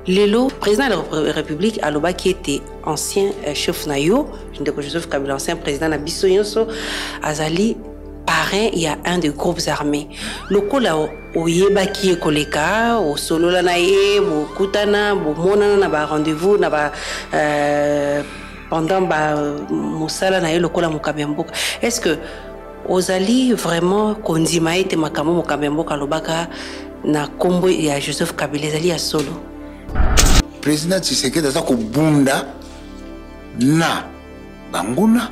Lelo président de la République alobaki ete ancien euh, chef na yo ndeko Joseph Kabila ancien président na biso nyonso azali parrain ya un des groupes armés lokola oyebaki ye koleka osolola na ye bokutana bomonana na ba rendez-vous na ba euh, pendant ba mosala na ye lokola mokambi ya mboka est ce que ozali vraiment kondima ete makambo mokambi ya mboka alobaka na nkombo ya joseph kabila ezali ya solo président tshisekedi aza kobunda na banguna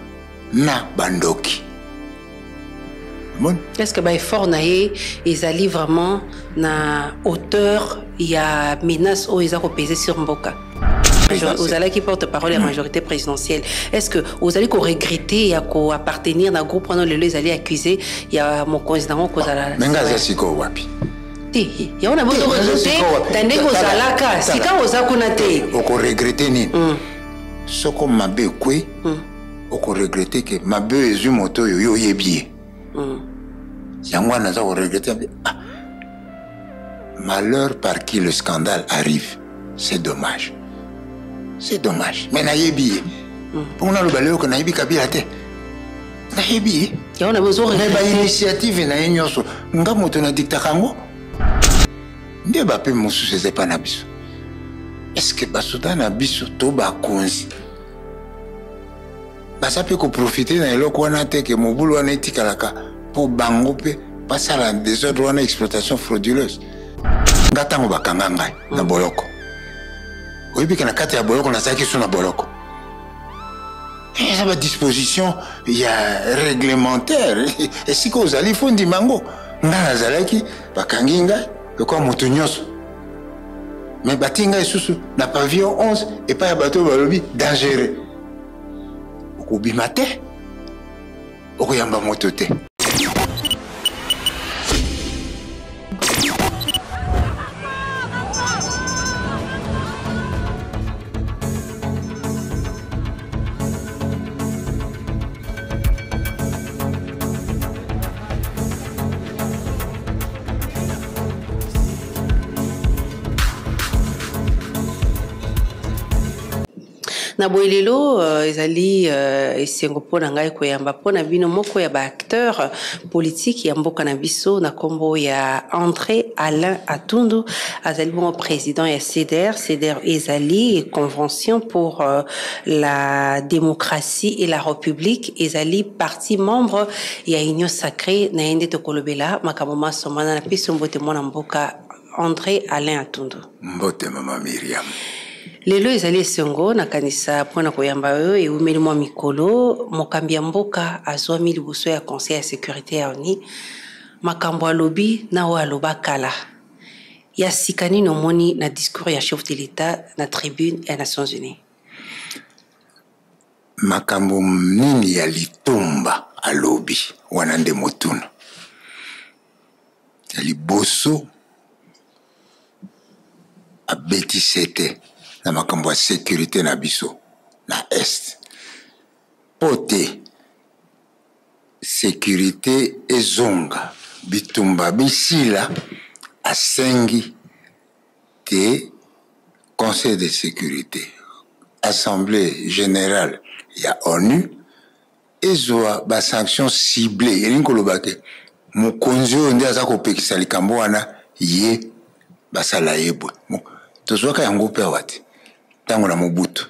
na bandoki est ce que baeffort na ye ezali vraiment na hauteur ya menace oyo eza kopese sur mboka ozalaki porte-parole ya hmm. majorité présidentielle est ce que ozali koregrete ya koappartenir na groupe wana lelo ezali accusé ya mokonzi nango kozala me nga aza sikoyo wapi te yango na bozoregrete na ndenge ozalaka sika oza kuna te okoregrete nini hmm. soko mabe ekwe hmm. okoregrete ke mabe oyo ezwi moto oyo yo oyebi ye yango wana naza koregrete ah, Malheur par qui le scandale arrive. C'est dommage. C'est dommage. Mais nayebi ye. Mpo naloba lelo ke nayebi Kabila te. Nayebi ye. Mais ba initiative na ye nyonso nga moto na dictaka yango nde bape mosusu eza epa na biso. Est-ce que basoda na biso to bakonzi baza mpe koprofite na eloko wana te ke mobulu wana etikalaka mpo bango mpe basala desordre wana exploitation frauduleuse nga ntango bakanga ngai na mm. boloko oyebi ke na kati ya boloko nazalaki so na boloko eza badisposition ya réglementaire esika ozali fo ndima yango ngai nazalaki bakangi ngai lokola moto nyonso me batii ngai lisusu na pavillon 11 epai ya bato oyo balobi dangereux okobima te okoyamba moto te Na boye lelo euh, ezali euh, esengo mpo na ngai koyamba mpo na bino moko ya baacteur politique ya mboka na biso na nkombo ya André Alain Atundu azali bongo président ya CDR. CDR ezali Convention pour euh, la démocratie et la République ezali parti membre ya Union sacrée na ye nde tokolobela makambo manso mana na pesi mbote mwana mboka André Alain Atundu. Mbote mama Miriam. Lelo ezali esengo nakanisa mpo na koyamba yo ewumeli mwa mikolo mokambi ya mboka azwami liboso ya conseil ya securite ya ONU makambo alobi na oyo aloba kala ya sika nini omoni na discours ya chef de l'etat na tribune ya Nations Unies makambo nini ya litomba alobi wana nde motuna Ya liboso, abeti sete na makambo ya securite na biso na Est mpo te securite ezonga, bitumba bisila, asengi te Conseil de securite, Assemblee generale ya onu ezwa ba sanctions ciblees, elingi koloba ke mokonzi oyo nde aza kopekisa likambo wana, ye basala ye boye. Tozwaka yango mpe awa te ntango na Mobutu,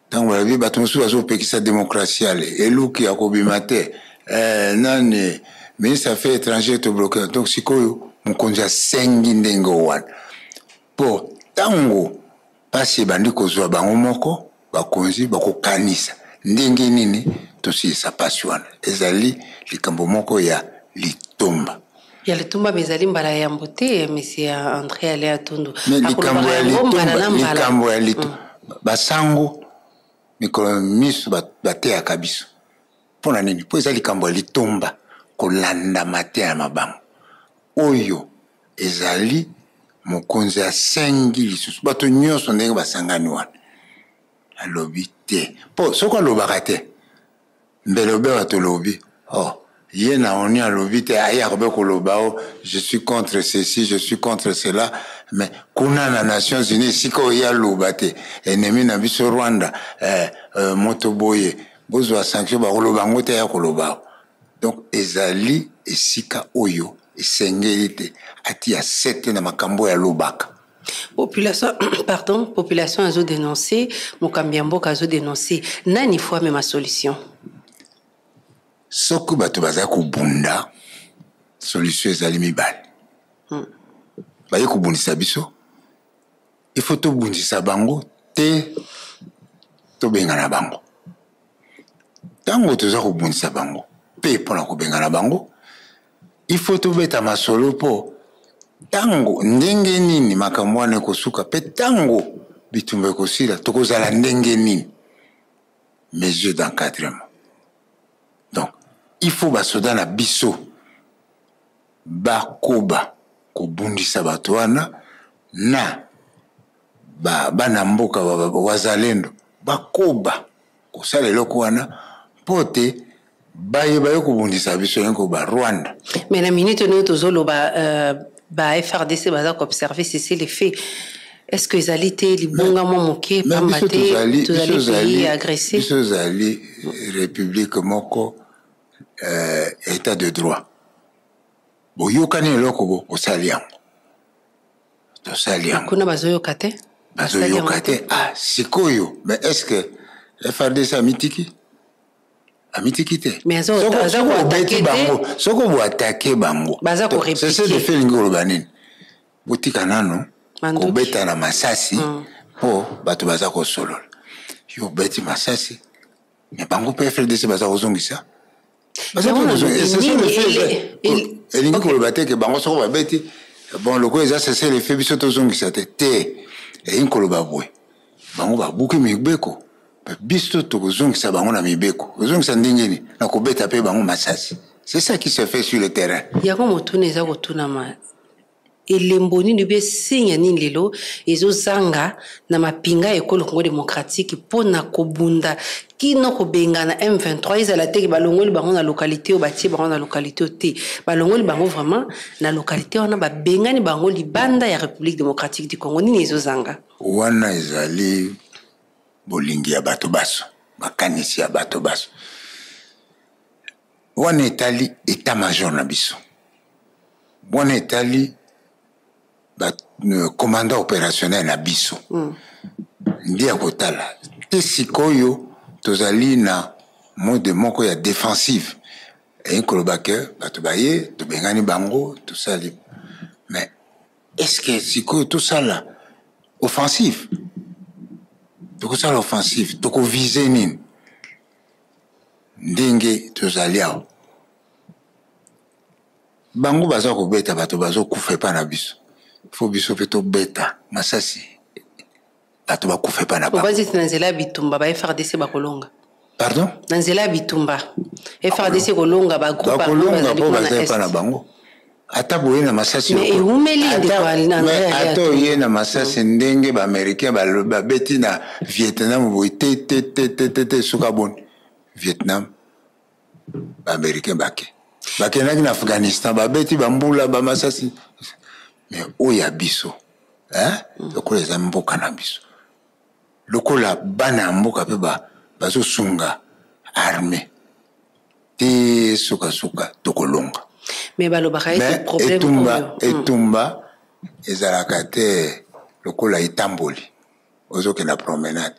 ntango balobi bato mosusu bazopekisa demokrasia ale eluki akobima te eh, nani ministre affaires étrangères tobloke. Donc sikoyo mokonzi asengi ndenge wana mpo ntango mpasi ebandi kozwa bango moko bakonzi bakokanisa ndenge nini tosilisa mpasi wana. Ezali likambo moko ya litomba. Ya litomba, mais ezali mbala ya yambo te, monsieur André Alain Atundu. Mais likambo ya litomba, likambo ya litomba. Basango mikolo miso bateyaka biso mpo na nini? Mpo eza likambo ya litomba kolanda mateya ya mabango oyo ezali mokonzi asengi lisusu bato nyonso ndenge basangani wana alobi te mpo soki alobaka te mbele obe bato olobi oh ye na oni alobi te aye akobe koloba o oh, je suis contre ceci je suis contre cela Mais kuna na Nations Unies, esika oyo ye aloba te ennemi na biso Rwanda, moto boye bozwa sanction, bakoloba yango te, ya koloba. Donc ezali esika oyo esengeli te atia sete na makambo oyo alobaka. Population, pardon, population azodénonce, mokambi ya mboka azodénonce, nani faut amema solution? Soki bato baza kobunda, solution ezali mibale. Baye kobundisa biso, il faut tobundisa bango te, tobengana bango. Ntango toza kobundisa bango mpe mpona kobengana bango, il faut tobeta masolo mpo ntango ndenge nini makambo wana ekosuka, mpe ntango bitumba ekosila, tokozala ndenge nini, mesure d'encadrement. Donc il faut basoda na biso bakoba kobundisa bato wana na bana mboka wazalendo bakoba kosala eloko wana mpo te bayeba yo kobundisa biso yango ba Rwanda. Mais na minute oyo tozoloba, ba FARDC baza koobserve cessez-le-feu. Est ce que ezali te libunga mwa moke, pamba te tozali pays agressé? Biso ezali république moko, état de droit. Boyokani eloko bo osali yango, tosali yango. Kuna bazoyoka te. Bazoyoka te. Ah, sikoyo, mais est ce que FARDC amitiki? Amitiki te. Soki obeti bango, soki boattaquer bango, cessez-le-feu elingi koloba nini? Botika nano kobeta na masasi mpo bato baza kosolola. Yo obeti masasi, mais bango mpe FARDC baza kozongisa. Elingi koloba te ke bango soko babeti, bon, lokola eza cessez-le-feu, biso tozongisa te. Te, elingi koloba boye: bango babuki mibeko, biso tokozongisa bango na mibeko. Kozongisa ndenge nini? Na kobeta mpe bango masasi. C'est ça qui se fait sur le terrain. Yango motuna eza kotunama: elembo nini mpe signe nini lelo ezozanga na mapinga ya ekolo Congo démocratique mpona kobunda kino kobengana M23? Ezala teke balongoli bango na localité oyo, batie bango na localité oyo te, balongoli bango vraiment na localité wana, babengani bango libanda ya République démocratique du Congo. Nini ezozanga? Wana ezali bolingi ya bato baso, makanisi ya bato baso. Wana etali état major na biso, wana etali commandant opérationnel na biso. Nde ya kotala te. Sikoyo tozali na mode moko ya défensive, eyi koloba ke bato baye, tobengani bango, tosali. Mais est ce que sikoyo tosala offensive? Tokosala offensive, tokoviser nini? Ndenge tozali awa, bango baza kobeta, bato bazokufa epa na biso, faut biso mpe tobeta masasi, bato bakufa epa na bango. Na nzela ya bitumba, ba FARDC bakolonga? Pardon? Na nzela ya bitumba, FARDC kolonga? Bagroupe bakolonga mpo baza epa na bango. Ata boye na masasi, ewumeli. Ata oye na masasi ndenge baaméricain babeti na Vietnam boye, te te te te te te, suka boni Vietnam, baaméricain bake, bakendaki na Afghanistan, babeti bambula bamasasi. Mais oyo ya biso, lokola eza mboka na biso, lokola bana ya mboka mpe bazosunga armée te, sukasuka tokolonga. Mais balobaka ete problème etumba, etumba ezalaka te lokola etamboli, ozokenda promenade.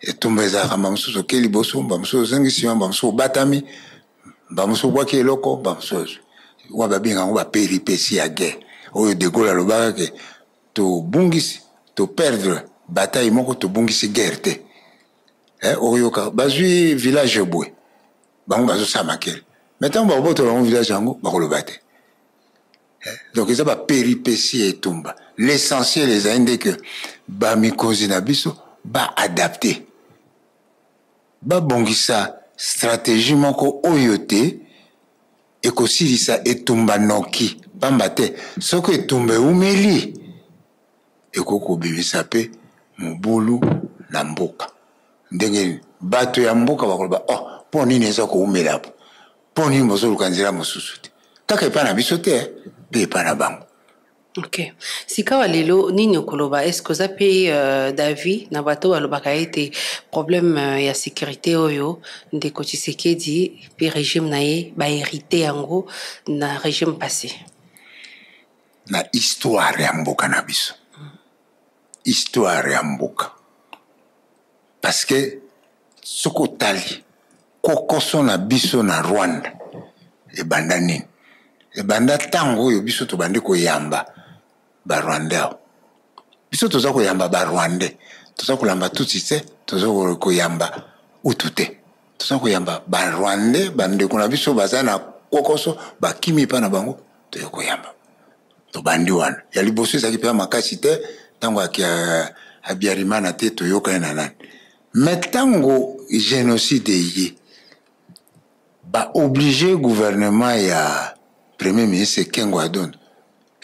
Etumba ezalaka mba mosusu oke liboso, mba mosusu ozongi nsima, mba mosusu obatami, mba mosusu obwaki eloko, mba mosusu wa babenga yango bapéripéties ya guerre. Oyo de Gaulle alobaka ke tobungisi, toperdre bataille moko, tobungisi guerre te. Oyoka bazwi village boye, bango bazosala makele, mais ntango bakobotola bango village yango, bakoloba te. Donc eza bapéripéties ya etumba. L'essentiel ezali nde ke bamikonzi na biso baadapte, babongisa stratégie moko oyo te ekosilisa etumba noki, pamba te soki etumba eumeli, ekoki kobimisa mpe mobulu na mboka. Ndenge nini bato ya mboka bakoloba: "Oh, mpo nini eza koumela? Po mpo nini bozoluka nzela mosusu te?" Kaka epai na biso te, mpe epai na bango. Ok, sikawa lelo nini okoloba? Est ce que oza mpe d'avis na bato balobaka ete problème ya sécurité oyo ndeko Tshisekedi mpe régime na ye bahérité yango na régime passé? Na histoire ya mboka na biso, histoire ya mboka, parce que soki otali kokoso na biso na Rwanda ebanda nini? Ebanda ntango oyo biso tobandi koyamba Barwandais awa. Biso toza koyamba Barwandais, toza kolamba Tutsi te, toza koyamba Hutu te, toza koyamba Barwandais. Bandeko na biso baza na kokoso, bakimi mpa na bango, toye koyamba. Tobandi wana ya liboso ezalaki mpe ya makasi te ntango Habyarimana te, toyokani na nani. Mais ntango génocide eye, baoblige gouvernement ya premier ministre Kengo Adondo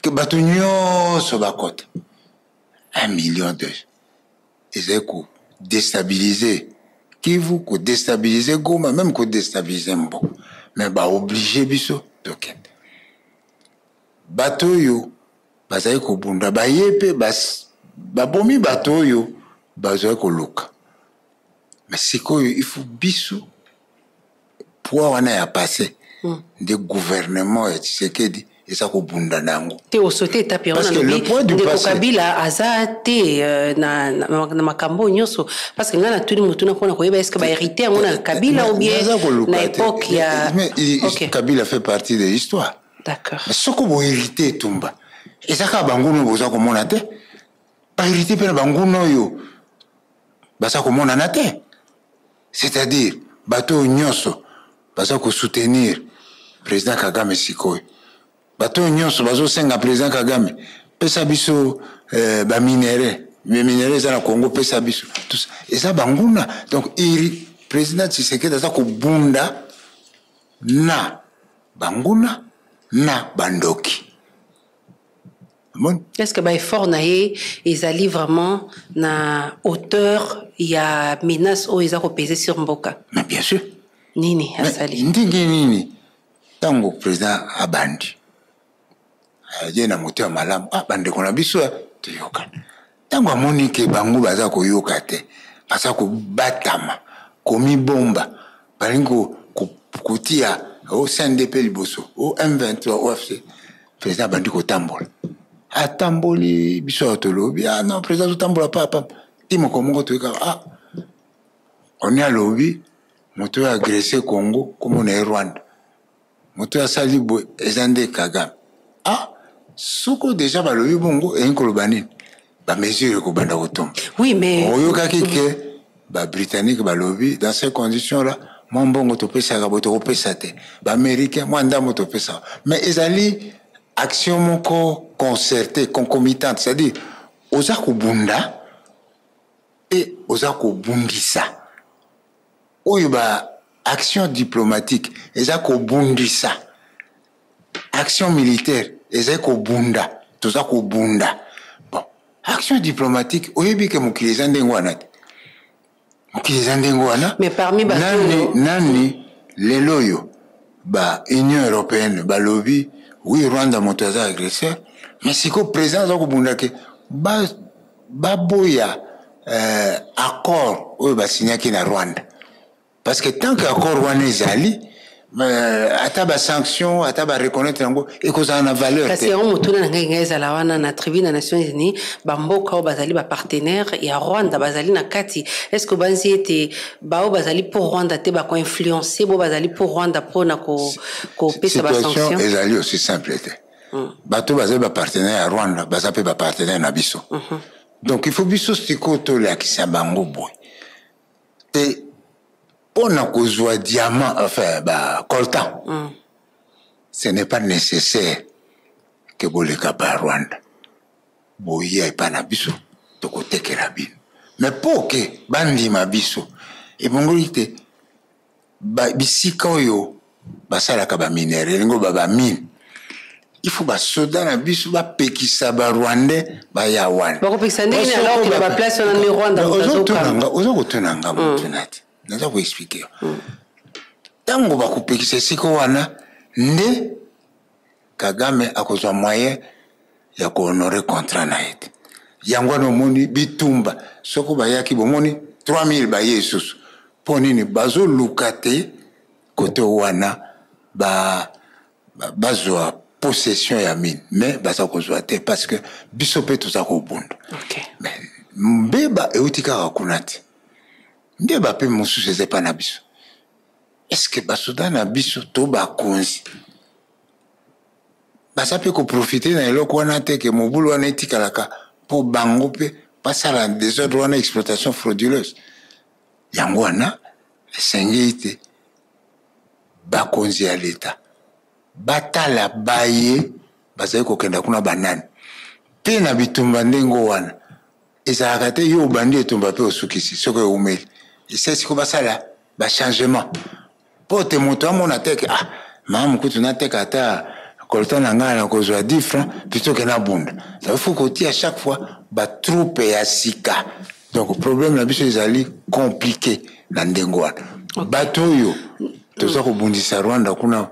ke bato nyonso bakota, 1 million de ezali kodéstabiliser Kivu, kodéstabiliser Goma, même kodéstabiliser mboka. Mais baoblige biso tokende. Bato oyo bazali kobunda baye mpe babomi bato oyo bazali koluka. Mais sikoyo il faut biso poids wana ya passé nde gouvernement ya Tshisekedi eza kobunda na yango. Te, osote etape yango. Ndeko Kabila aza te na makambo oyo nyonso? Parce que ngai natuni motuna mpona koyeba est ce que bahérité yango na Kabila ou bien na époque ya Mais Kabila fait partie de l'histoire. D'accord. Soko bohérité etumba, eza kaka banguna oyo boza komona te. Bahérité mpe na banguna oyo baza komonana te, c'est-à-dire bato oyo nyonso baza kosoutenir président Kagame sikoyo, bato oyo nyonso bazosenga président Kagame: pesa biso baminerais, minerais eza na Congo, pesa biso. Eza banguna. Donc iri président Tshisekedi aza kobunda na banguna na bandoki. Est ce que baeffort na ye ezali vraiment na hauteur ya menace oyo eza kopese sur mboka? Mais bien sûr. Nini asali? Ndenge nini? Ntango président abandi, aye na motema malamu: ah, bandeko na biso, toyokana. Ntango amoni ke bango baza koyoka te, baza kobatama, komibomba, balingi kotia o CNDP liboso, o M23, o AFC, président abandi kotambola. Atamboli, biso ayo tolobi: ah non, président azotambola papa ti moko moko. Toyekaka: ah, oni alobi moto oyo agresse Congo komona ye Rwanda, moto oyo asali boye eza nde Kagame. Ah, soko déjà balobi bongo, eyingi koloba nini? Bamesure ekobanda kotomba. Oui, mais Oyokaki ke Babritannique balobi: dans ces conditions là, mwa mbongo topesaka boye tokopesa te. Baaméricain, mwa ndambo topesaka. Mais ezali action moko concertée, concomitante, c'est-à-dire oza kobunda e oza kobundisa. Oyo ba action diplomatique eza kobundisa, action militaire ezali kobunda. Toza kobunda. Bon, action diplomatique, oyebi ke mokili eza ndenge wana te, mokili eza ndenge wana. Mais parmi Nani, nani lelo oyo ba Union européenne balobi: oui, Rwanda moto aza agresseur. Mais sikoyo président aza kobunda ke baboya accord oyo basignaki na Rwanda, parce que tant que accord wana ezali, ata basanction, ata bareconnaître yango, ekozala na valeur. Kasi yango motuna na ngai, ngai ezala wana na tribune ya Nations unies, bamboka oyo bazali bapartenaire ya Rwanda bazali na kati. Est ce que banzi ete baoyo bazali pour Rwanda te bakoinfluence bo bazali pour Rwanda mpona kopesa basanction? Ezali aussi simple te. Bato bazali bapartenaire ya Rwanda baza mpe bapartenaire na biso. Donc il faut biso sikoyo tolakisa bango boye te mpo na kozwa diamant, enfin ba coltan, ce n'est pas nécessaire ke boleka ba Rwanda, boya epai na biso, tokotekela bino. Mais mpo ke bandima biso, ebongoli te bisika oyo basalaka baminerais, elingi ba bamine, il faut basoda na biso bapekisa Barwandais baya wana. Bakopekisa ndenge nini alors ke na baplace wana nde Rwanda? Oza kotuna nga motuna te, naza koexpliquer. Ntango bakopekisa esika wana nde Kagame akozwa moyen. ya kohonorer contrat na ye te. Yango wana omoni bitumba, soko bayaki bomoni 3000 baye lisusu mpo nini? Bazoluka te kote wana bazwa possession ya mine, mais baza kozwa te parce que biso mpe toza kobunda. Mais mbeba euti kaka kuna te, mbeba mpe mosusu eza epa na biso. Est-ce basoda na biso to bakonzi baza mpe koprofiter na eloko wana te, ke mobulu wana etikalaka mpo bango mpe basala désordre wana, exploitation frauduleuse? Yango wana esengeli te bakonzi ya leta batala baye bazali kokenda kuna banani. Mpe na bitumba ndenge wana ezalaka te, yo obandi etumba mpe osukisi. Soki eumeli, ese siko basala bachangement mpo te moto amona te ke ah, mama mokutu, nateka ata coltan na ngai na kozwa 10 francs plutôt ke nabunda. Ça faut kotia chaque fois batroupe ya sika. Donc problème na biso ezali compliqué na ndenge wana. Bato oyo toza kobundisa Rwanda kuna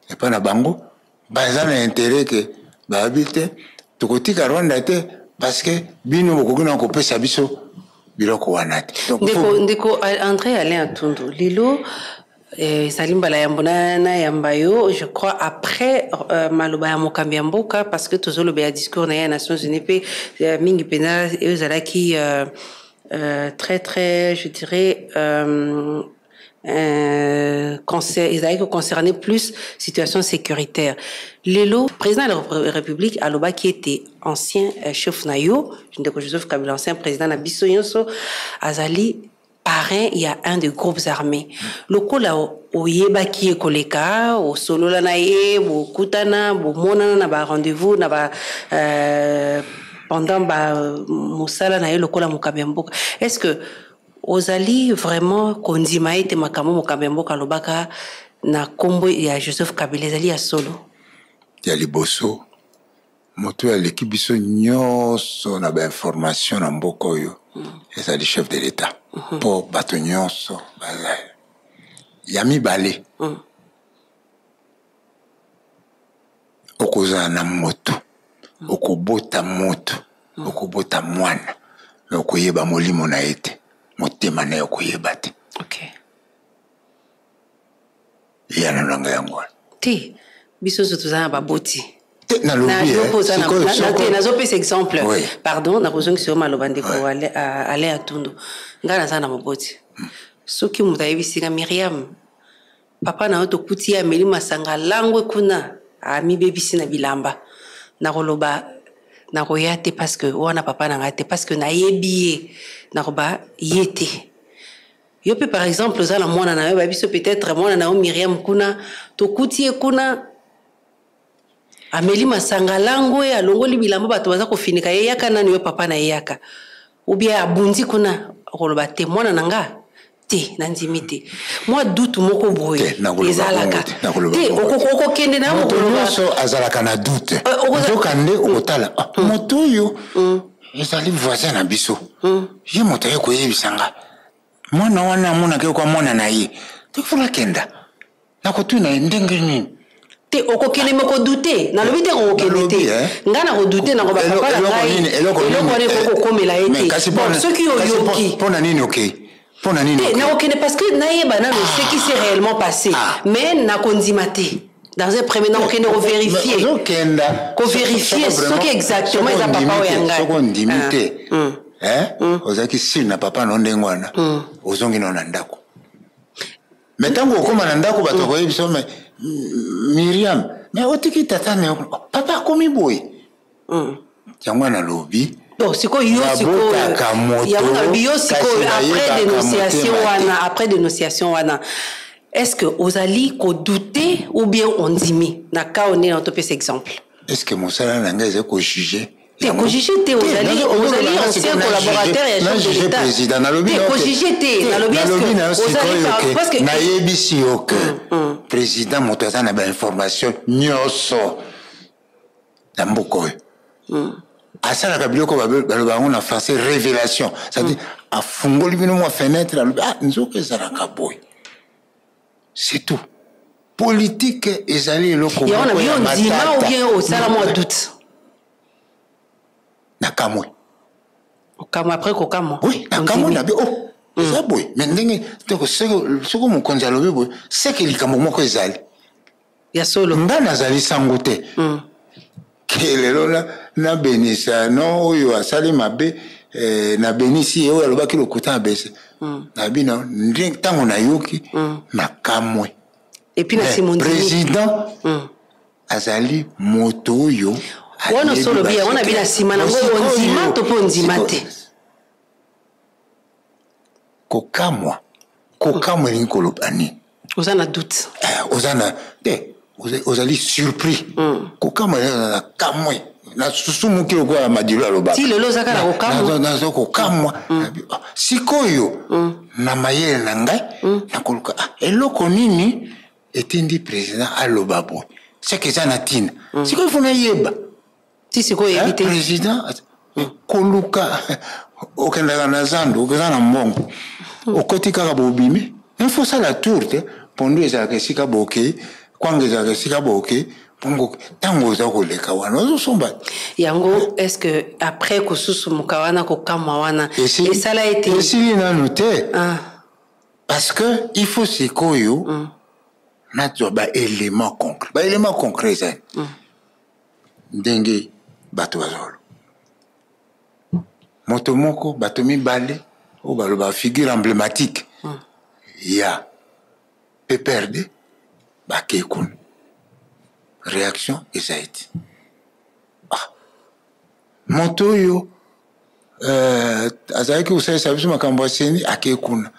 epai na bango baza na intérêt ke bayebi te tokotika Rwanda te, parce que bino bokoki na kopesa biso biloko wana te. Ndeko André Alain Atundu, lelo ezali mbala yambo nayamba yo, je crois, après maloba ya mokambi ya mboka, parce que tozolobela discours na ye ya Nations Unies mpe mingi mpenza oyo ezalaki très très, je dirais, ezalaki koconcerner plus situation sécuritaire. Lelo président de la République alobaki ete ancien chef na yo, ndeko Joseph Kabila, ancien président na biso nyonso, azali parrain ya un des groupes armés. Lokola oyebaki ye koleka, osolola na ye, bokutana, bomonana na barendez-vous na ba pendant ba mosala na ye lokola mokambi ya mboka, est ce que ozali vraiment kondima ete makambo mokambi ya mboka alobaka na nkombo ya Joseph Kabila ezali ya solo? Ya liboso, moto oyo aleki biso nyonso na bainformation na mboka oyo ezali chef de l'État, mpo bato nyonso baza. Ya mibale, okozala na moto, okobota moto, okobota mwana, me okoyeba molimo na ye te, motema na ye okoyeba te. Eyano na ngai yango wana. Te, biso nyonso toza na baboti. Te, nalobi Te, nazopesa exemple. Pardon, nakozongisa yo maloba. Ndeko Alain Atundu, ngai naza na moboti. Soki moto ayebisi nga: "Miriam, papa na yo tokuti ye ameli masanga langwe kuna, amibebisi na bilamba," nakoloba nakoya te, parce que wana papa na ngai te, parce que nayebi ye, nakoba ye te. Yo mpe, par exemple, oza na mwana na yo, bayebi so peut-être mwana na yo Miriam kuna tokuti ye kuna ameli masanga langwe, alongoli bilamba, bato baza kofinika ye, yaka nanu yo papa na ye, yaka, ou bien abundi kuna, okoloba te mwana na nga te, nandimi te. Mwa doute moko boye ezalaka te, okokende na moto nyonso azalaka na doute. Nzoka nde okotala moto oyo ezali voisin na biso, ye moto aye koyebisa nga mwana wana amonaki kwa mwana na ye, tofula kenda nakotuna ye ndenge nini. Te, okokende me kodouter. Nalobi te kokokende te, ngai nakodouter, nakoba papa na ngai eloko wana ekoki kokomela ye te. Bon, soki oyoki Mpo na nini okei? Mpo na nini? Te, nakokende parce que nayeba nano ce qui s'est réellement passé, mais nakondima te. Dans un premier, nakokende kovérifier. Ozokenda Kovérifier soki exactement eza papa oyo ya ngai. Soki ondimi te, ozalaki sûr na papa no ndenge wana, ozongi nao na ndako. Me ntango okóma na ndako, bato bakoyebi biso: "Me Miriam, me otiki tata na papa akomi boye." Yango wana nalobi. Donc sikoyo yo, sikoyo yango nalobi, yo sikoyo, après dénonciation wana, après dénonciation wana, est ce que ozali kodouter ou bien ondimi na cas onene na topesa exemple? Est ce que mosala na ngai ezali kojuger? Te, kojuger te, ozali ancien collaborateur ya chef de l'État. Président, nalobi Te, kojuger te, nalobi ozali parce que nayebisi yo ke président moto aza na bainformation nyonso na mboka oyo. Asalaka biloko baloba yango na français révélation, c'est-à-dire afungoli bino mwa fenêtre, alobi: "Ah, nzoka ezalaka boye." C'est tout. Politique ezali eloko moko ya matata. Ou bien osala mwa doute? Nakamwe. Okamwe après kokamwa? Oui, nakamwe na bi, oh, eza boye. Mais ndenge soko mokonzi alobi boye, seke likambo moko ezali. Ya solo. Nga nazali sango te. Ke lelo nabenisa no oyo asali mabe, nabenisi ye, oyo alobaki lokuta nabese. Na bino ntango nayoki, nakamwe. Et puis na Simon président azali moto oyo wana osolobi yango na bino nsima nango, ondima to mpo ondima te? Kokamwa, kokamwa elingi koloba nini? Oza na doute. Oza na te, ozali surpris. Kokamwa na kamwe, nasusumuki lokola Madilo alobaka. Ti lelo ozaka na kokamwa? Naza kokamwa. Sikoyo na mayele na ngai, nakoluka eloko nini etindi président aloba boye. Seke eza na ntina. Sikoyo ifo nayeba. Ti sikoyo oyebi te. Président koluka, okendaka na zando, oza na mbongo, okoti kaka, bobimi, il faut osala tour te. Pondu ezalaka esika bokei, kwanga ezalaka esika bokei. Bongo ntango oza koleka wana, ozosomba. Yango, est ce que après kosusumuka wana, kokamwa wana, esala ete Esili nanu te. Parce que il faut sikoyo nazwa baélément concret. Baélément concret ezali ndenge bato bazolo, moto moko, bato mibale oyo baloba figure emblématique ya PPRD bakei kuna, réaction eza ete, ah, moto oyo azalaki kosalisa biso makambo ya CENI akei kuna,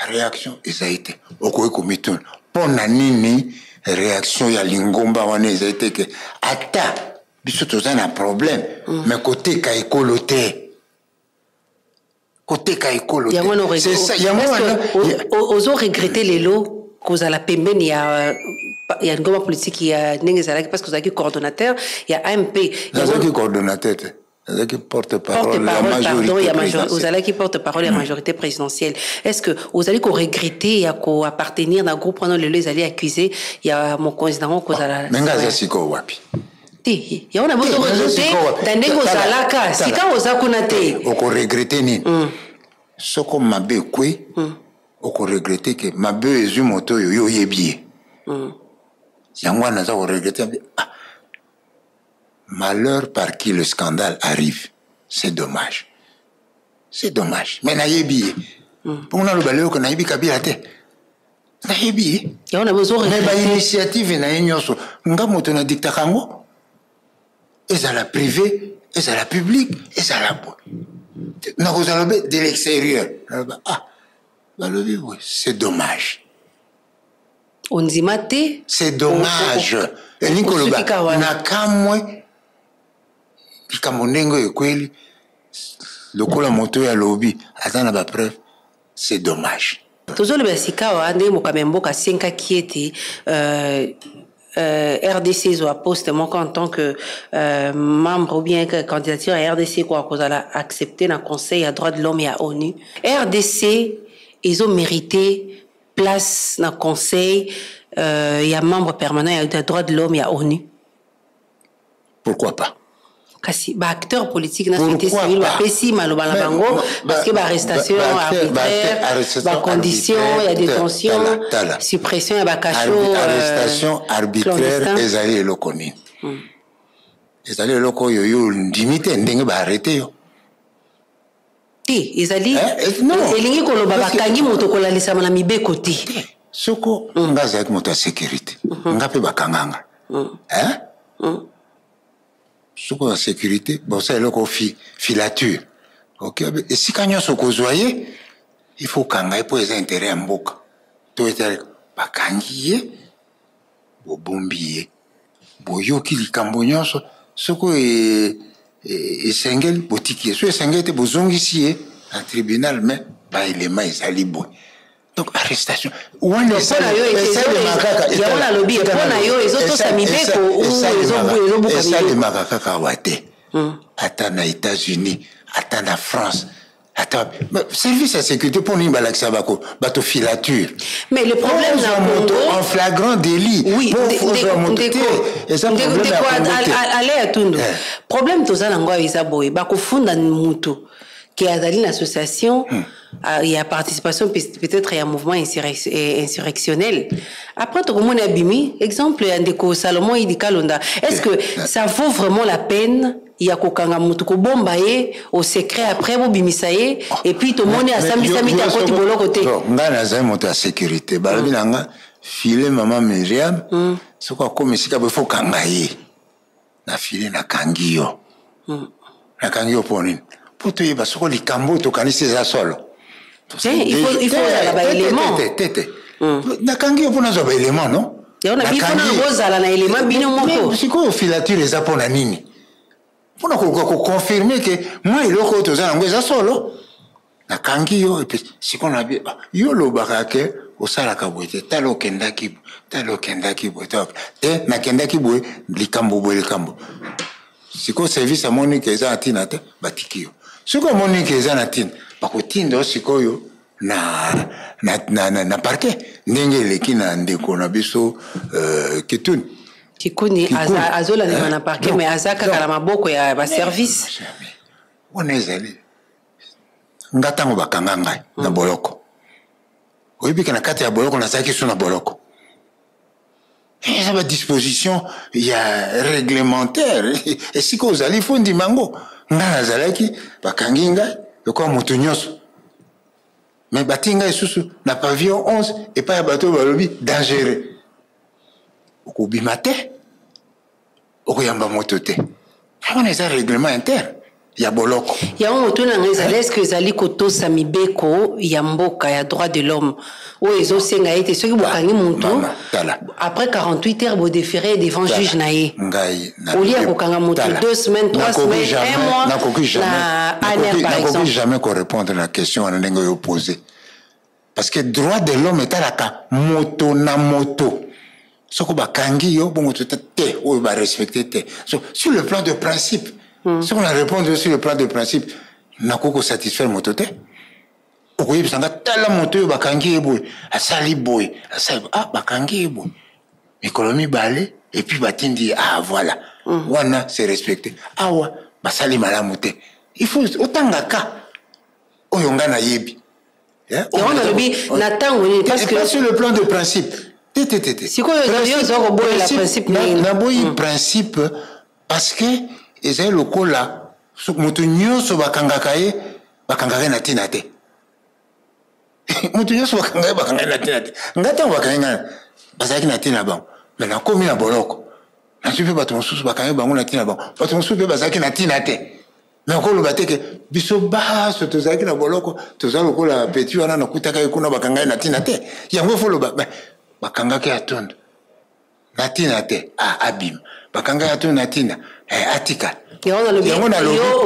réaction ezali te. Okoki komituna mpo na nini réaction ya lingomba wana ezali te, ke ata biso toza na problème, mais koteka ekolo te, koteka ekolo te. Yango ozo regretter lelo kozala pembeni ya lingomba politike ya ndenge ezalaki, parce que ozalaki coordonnateur ya AMP? Nazalaki coordonnateur te, nazalaki porte-parole ya majorité présidentielle. Ozalaki porte-parole ya majorité présidentielle. Est-ce que ozali koregretter ya koappartenir na groupe wana lelo ezali accusé ya mokonzi nango kozala? Me nga aza sikoyo wapi? Te, yango na bozoregretter na ndenge ozalaka, sika oza kuna te. Okoregretter nini soko mabe ekwe? Okoregretter ke mabe oyo ezwi moto oyo yo oyebi ye. Yango wana naza koregretter. Ah, malheur par qui le scandale arrive, c'est dommage, c'est dommage, mais nayebi ye. Mpo naloba lelo ke nayebi Kabila te, nayebi ye. Yango na Mais bozoregretter. Bainitiative na ye nyonso, nga moto nadiktaka yango, ezala privé, ezala public, ezala boye. Nakozala be de l'extérieur, naloba, ah, balobi boye, c'est dommage. Ondima te. C'est dommage elingi koloba Osuki wana. Nakamwe likambo ndenge oyo ekweli, lokola moto oyo alobi aza na bapreuve, c'est dommage. Tozoloba sika awa ndenge mokambi ya mboka asengaki ete RDC ezwa poste moko en tant que membre ou bien que candidature ya RDC ekoka kozala accepté na Conseil ya droit de l'homme ya ONU. RDC ezomérite place na conseil ya membre permanent ya droit de l'homme ya ONU? Pourquoi pas? Kasi baacteur politique na société civile bapesi maloba na bango, parce que baarrestation arbitraire, bacondition ya détention, suppression ya bacachot. Arrestation arbitraire ezali eloko nini? Ezali eloko oyo yo ondimi te ndenge baarrêter yo. Te, ezali elingi koloba bakangi moto kolalisama na mibeko te. Soko nga azalaki moto ya sécurité, nga mpe bakanganga. Soko ya sécurité bosala eloko filature, ok, esika nyonso kozwa ye, il faut okanga ye mpo eza intérêt ya mboka. To eza bakangi ye, bobombi ye, boyoki likambo nyonso, soko esengeli botiki ye, so esengeli te bozongisi ye na tribunal, mais baelema ezali boye. Donc arrestation wana esalemaka nalobi mpona yo ezotosa mibeko? Esalemaka kaka awa te, ata na États-Unis, ata na France. Ata service ya sécurité, mpo nini balakisa bako bato filature? Mais le problème na moto en flagrant délit. Oui, eza problème ya Congo te. Ale ya Tundu, problème toza nango ayo eza boye: bakofunda mutu ke azali na association ya participation peut-être ya mouvement insurrectionnel. Après tokomona abimi. Exemple ya ndeko Salomon Idi Kalonda, est-ce que ça vaut vraiment la peine ya kokanga motu, kobomba ye au secret, après bobimisa ye, et puis tomoni asambisami te, akoti boloko te? Ngai nazali moto ya sécurité. Balobi na nga: "File mama Miriam, soki akomi esika boye, faut kanga ye." Na file, nakangi yo. Nakangi yo mpo nini? Mpo toyeba soko likambo oyo tokanisi eza solo. Il faut ozala baélément. Tete, nakangi yo mpo nazwa baélément, non? Bozala na élément bino moko. Sikoyo filature eza mpo na nini? Mpona koluka koconfirmer ke mwa eloko oyo toza yango eza solo. Nakangi yo, et puis sikoyo na yo olobaka ke osalaka boye te. Tala, okendaki, tala, okendaki boye te, nakendaki boye, likambo boye, likambo. Sikoyo service amoni ke eza na ntina te, batiki yo. Soki omoni ke eza na ntina, bakotinda yo sikoyo na parquet, ndenge eleki na ndeko na biso Kituni. Kikuni azolandema na parquet, mais aza kaka na maboko ya baservice. Wana ezali nga. Ntango bakanga ngai na boloko, oyebi ke na kati ya boloko nazalaki so na boloko, eza badisposition ya réglementaire. Esika ozali, faut ndima yango. Ngai nazalaki, bakangi ngai lokola moto nyonso, mais batii ngai lisusu na pavillon 11 epai ya bato oyo balobi dangereux, okobima te, okoyamba moto te. Wana eza règlement interne ya boloko. Yango motuna ngai ezali: est-ce ezali kotosa mibeko ya mboka ya droit de l'homme oyo ezosenga ete soki bokangi motu, après 48 heures bodéférer devant juge na ye, Ngai au lieu ya kokanga motu 2 semaines, 3 semaines, un mois na ANR par exemple? Nakoki jamais korépondre na question wana ndenge oyo opose, parce que droit de l'homme etalaka moto na moto. Soko bakangi yo bongo te te, oyo barespecte te. So, sur le plan de principe, soki na répondre sur le plan de principe, nakoki kosatisfaire moto te. Okoyebisa nga: "Tala moto oyo, bakangi ye boye, asali boye, asali." Ah, bakangi ye boye mikolo 2 et puis batindi ye. Ah voilà, wana c'est respecté. Awa basali malamu te. Il faut otangaka oyo nga nayebi. Yango nalobi na ntango nini? Parce que sur le plan de principe te, te, te, te. Sikoyo yo oza koboyela principe nini? Naboyi principe parce que ezali lokola moto nyonso bakangaka ye, bakangaka ye na ntina te. Moto nyonso bakanga ye, bakanga ye na ntina te. Ngai, ntango bakangi ngai, bazalaki na ntina bango, mais nakomi na boloko, nazwi mpe bato mosusu, bakangi bango na ntina bango. Bato mosusu mpe bazalaki na ntina te. Mais okoloba te ke biso baso tozalaki na boloko toza lokola petit wana nakutaka ye kuna, bakanga ye na ntina te. Yango faut loba: bakangaki Atondo na ntina te, ah, abima. Bakangaki Atondo na ntina, eh, atikala. Yango nalobi: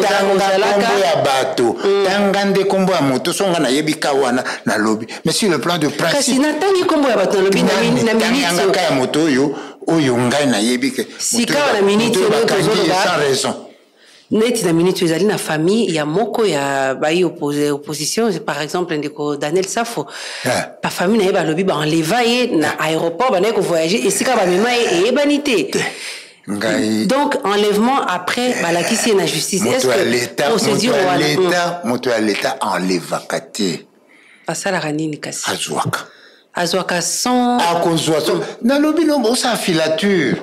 tanga nkombo ya bato, tanga nde nkombo ya moto. So nga nayebi ka wana nalobi, mais sur le plan de principe. Kasi natangi nkombo ya bato, nalobi na minute ya moto oyo ngai nayebi ke Sikawa na minute oyo tozoloba, sans raison. Neti na minute ezali na famille ya moko ya bayi opposition, par exemple ndeko Daniel Safo, bafamille na ye balobi baenleva ye na aéroport, bandaki kovoyage, esika bamema ye eyebani te. Ngai Donc enlèvement, après balakisi ye na justice. Est ce que procédure wana, moto ya leta enlevaka te. Asalaka nini kasi? Azwaka. Azwaka sans Akozwa so nalobi no, osala filature,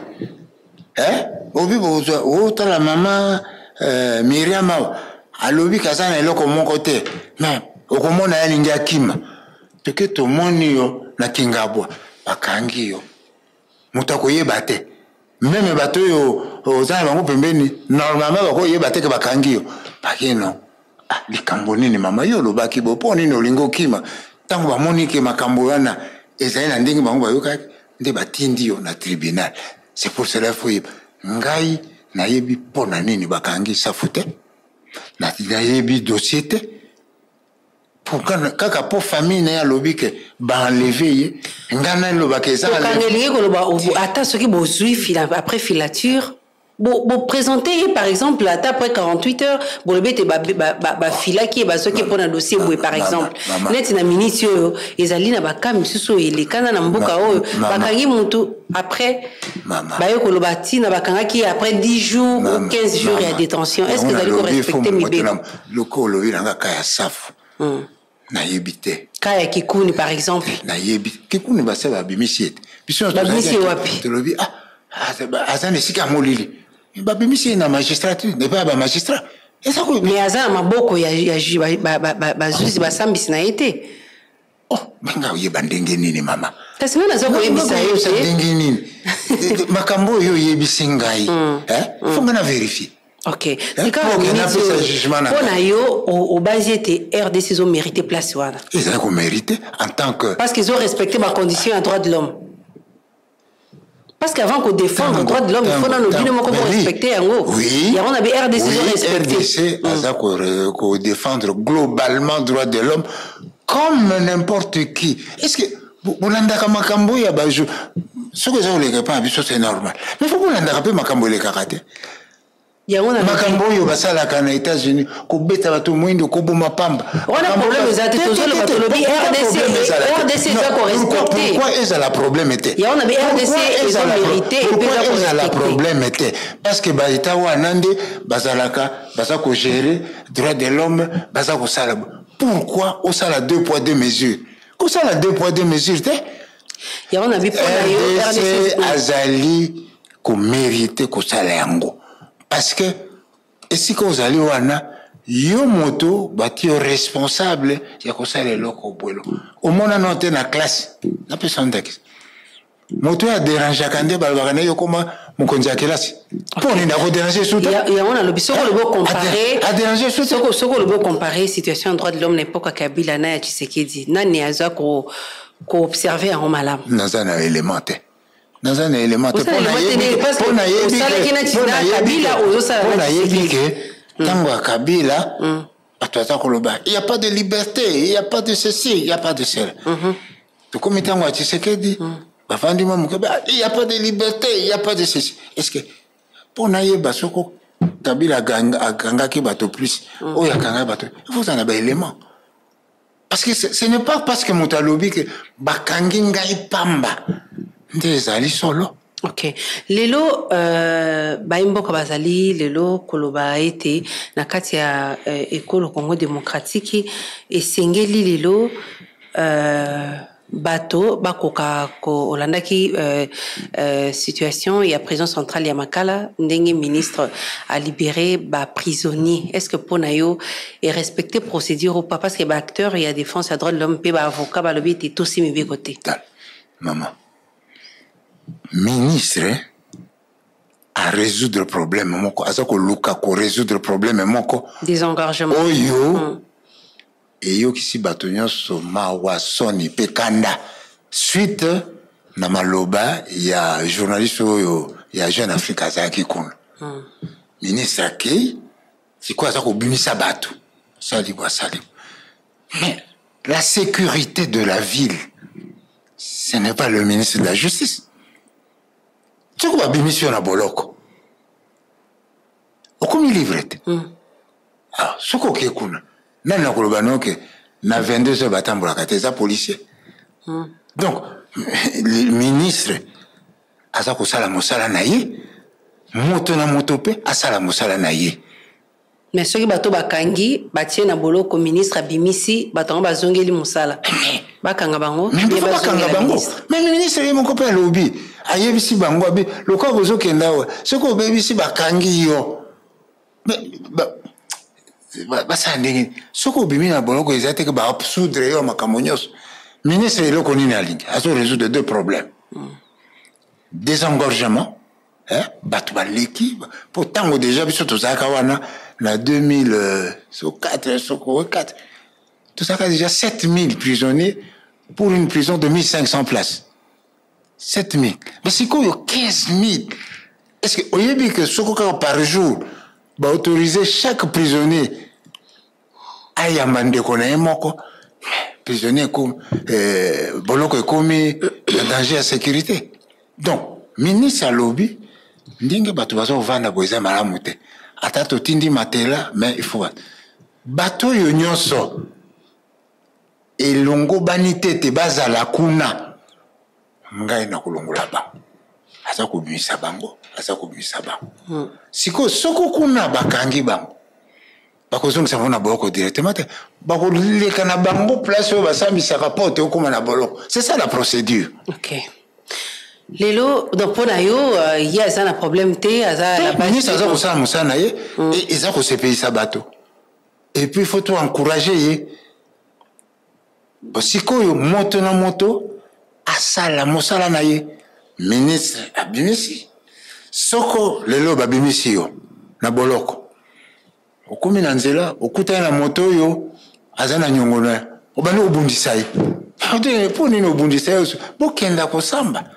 obi bozwa, otala mama Miriam awa alobi kaza na eloko moko te, mais okomona ye alingi akima. Toke, tomoni yo na Kingabwa, bakangi yo, moto akoyeba te. Même bato oyo oza na bango pembeni, normalement bakoyeba te ke bakangi yo. Bakino: "Ah, likambo nini mama? Yo olobaki bo, mpo nini olingi okima?" Ntango bamoni ke makambo wana ezali na ndenge bango bayokaki, nde batindi yo na tribunal. C'est pour cela faut yeba: ngai nayebi mpo na nini bakangi Safu te, nayebi dossier te. Kaka mpo famille na ye alobi ke baenleve ye, ngai nalobaka eza Kokanga elingi koloba ata soki bozwi après filature. Boprésente ye par exemple ata après 48 heures, bolobi ete bafilaki ye, bazwaki mpo na dossier boye. Par exemple, neti na miniti oyo, ezali na baka misusu oyo elekana na mboka oyo bakangi mutu, après baye koloba ntina bakangaki ye après 10 jours ou 15 jours ya détention. Est ce que ezali korespecte mibeko? Loko olobi nanga ka ya Safu, nayebi te. Ka ya Kikuni par exemple. Nayebi Kikuni, base babimisi ete biso babimisi ye wapi? Tolobi ah, aza na esika ya molili, babimisi ye na magistrature, epai ya bamagistrat. Mais aza na maboko ya bazuzi, basambisi na ye te. Oh, nga oyeba ndenge nini, mama? Kasi nga naza koyebisa yo te. Ndenge nini makambo oyo oyebisi ngai, faut nga na vérifie. Ok, sika mpo na yo, obazi ete RDC ezomérite place wana? Ezali komérite en tant que Parce que ezorespecte bacondition ya droit de l'homme? Parce qu'avant qu'on défendre droit de l'homme, il faut nano bino moko respecter yango. Oui. Yango na bi RDC oui, respecter. RDC aza ko défendre globalement droit de l'homme comme n'importe qui. Est-ce que bolandaka makambo ya bajo? Soki eza koleka epai ya biso, c'est normal, mais faut bolandaka mpe makambo elekaka te. Yango na Makambo oyo basalaka na États-Unis, kobeta bato mwindo, koboma pamba. Wana problème eza te. Tozoloba, tolobi RDC, RDC eza korespecte. Pourquoi ezala problème te? Yango na bi RDC ezomérite. Pourquoi ezala problème te? Parce que baétat wana nde bazalaka, baza kogérer droit de l'homme, baza kosala. Pourquoi osala deux poids deux mesures? Kosala deux poids deux mesures te. Yango na bi mpona yo. RDC azali komérite kosala yango parce que esika ozali wana, yo moto bati yo responsable ya kosala eloko bwelo. Omona te na classe, napesa ndakisa, moto oyo aderangeaka nde balobaka na yo koma mokonzi ya kelasi. Mpo nini akoderange su te? Yango nalobi, soki olobi ocompare Aderange su te. Soki olobi ocompare situation ya droit de l'homme na époque ya Kabila na ya Tshisekedi, nani aza koobserve yango malamu? Naza na élément te, naza na élément te. Mpo nayebi ke ntango ya Kabila, bato aza koloba il y a pas de liberté, il y a pas de ceci, il y a pas de cela. Tokomi ntango ya Tshisekedi, bafandi mwa moke, il y a pas de liberté, il y a pas de ceci. Est ce que mpo nayeba soko Kabila akangaki bato plus oyo akangaki bato, il faut ozala na baélément? Parce que ce n'est pas parce que moto alobi ke bakangi ngai pamba nde ezali solo. Ok, lelo bayi mboka bazali lelo koloba ete na kati ya ekolo Congo démocratique, esengeli lelo bato bakoka olandaki situation ya prison centrale ya Makala, ndenge ministre alibéré baprisonnier. Est ce que mpo na yo erespecte procédure ou pas? Parce que baacteur ya défense ya droit de l'homme mpe baavocat balobi ete tosi mibeko te. Mama, ministre a résoudre problème moko, aza koluka korésoudre problème moko. Désengorgement. Oyo eyokisi bato nyonso mawa, soni mpe kanda, suite na maloba ya journaliste oyo ya Jeune Afrique azalaki kuna. Ministre akei sikoyo, aza kobimisa bato, asali bo asali. Mais la sécurité de la ville, ce n'est pas le ministre de la Justice. Soki babimisi yo na boloko, okomi libre te. Ah, soki okei kuna, nani nakoloba noke na 22 heures batambolaka te? Eza policier. Donc le ministre aza kosala mosala na ye, moto na moto mpe asala mosala na ye. Mais soki bato bakangi, batie na boloko, ministre abimisi bato yango, bazongeli mosala, bakanga bango. Bakanga bango. Mais ministre ye moko mpe alobi, ayebisi bango, abi lokola bozokenda awa, soki obebisi, bakangi yo. Basala ndenge soki obimi na boloko, eza teke baabsoudre yo makambo nyonso. Ministre eloko nini alingi? Azo résoudre deux problèmes: désengorgement, bato baleki, mpo ntango déjà biso tozalaka wana na 2004, soko 4, tozalaka déjà 7000 prisonniers pour une prison de 1500 places. 7000, mais sikoyo 15 000. Est ce que oyebi ke soko kaka par jour baautoriser chaque prisonnier ayamba ndeko na ye moko prisonnier, ekomi boloko ekomi na danger ya sécurité? Donc ministre alobi Ndenge bato baza kovanda boye eza malamu te. Ata totindi matela, mais il faut bato oyo nyonso elongobani te te bazala kuna. Ngai nakolongola bango. Aza kobimisa bango, aza kobimisa bango. Sikoyo soko kuna bakangi bango, bakozongisa bango na boloko directement te, bakoleka na bango place oyo basambisaka po te okóma na boloko. C'est ça la procédure. Ok. Lelo, donc mpo na yo, ye aza na problème te, aza la base. Ministre aza kosala mosala na ye, eza kosepelisa bato, et puis faut to encourager ye. Sikoyo moto na moto asala mosala na ye. Ministre abimisi, soko lelo babimisi yo na boloko, okomi na nzela, okutani na moto oyo aza na nyongo na ye, obandi kobundisa ye. Mpo nini obundisa ye? Bokenda kosamba.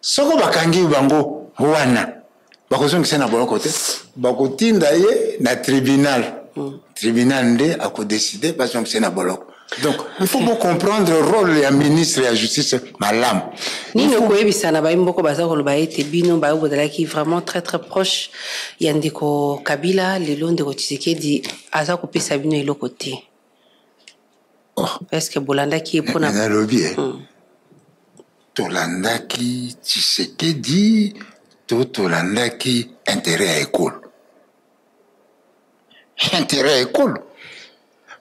Soko bakangi bango wana, bakozongisa na boloko te, bakotinda ye na tribunal. Tribunal nde akodécider bazongisa na boloko. Donc il faut comprendre rôle ya ministre ya justice malamu. Nini okoyebisa na bayi mboka baza koloba ete bino bayo bozalaki vraiment très très proche ya ndeko Kabila, lelo ndeko Tshisekedi aza kopesa bino eloko te? Oh. Est ce que bolandaki ye mpona Nalobi e, tolandaki Tshisekedi to tolandaki intérêt ya ekolo? Intérêt ya ekolo.